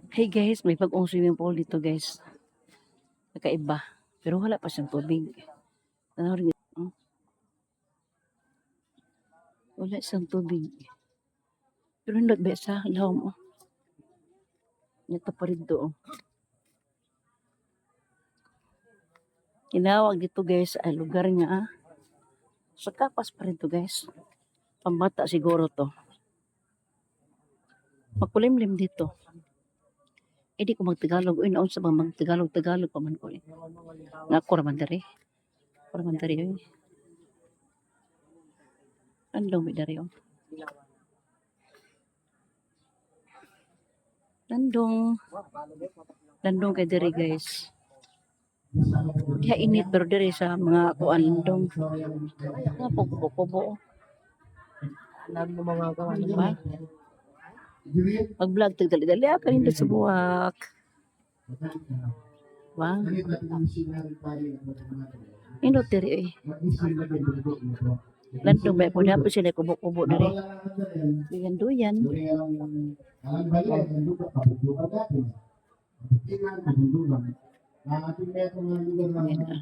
Hey guys, may bagong swimming pool dito, guys. Nakaiba. Pero wala pa siyang tubig. Ano rin, oh. Wala siyang tubig. Pero hindi ba sa lahom, oh. Ito pa rin doon. Tinawag dito, guys, ay lugar niya, ah. Sa kapas pa rin to, guys. Pambata siguro to. Makulimlim dito. Eh di ko magtagalog. Uy, naon sa ba magtagalog, Tagalog pa man ko eh. Nga ako raman diri. Ako raman diri oy. Andong mi diri oh. Nandong. Landong kay diri, guys. Diha init pero diri sa mga kuan landong. Nga po kubo-kubo, oh. Alam mo mga gawa ng Diba? Mag-vlog tag dali-dali ah kanindot sa buwak. Wow. Nindot diri eh. Landong ba po dapat sila kubo-kubo diri. Duyan-duyan. Ayan, ah.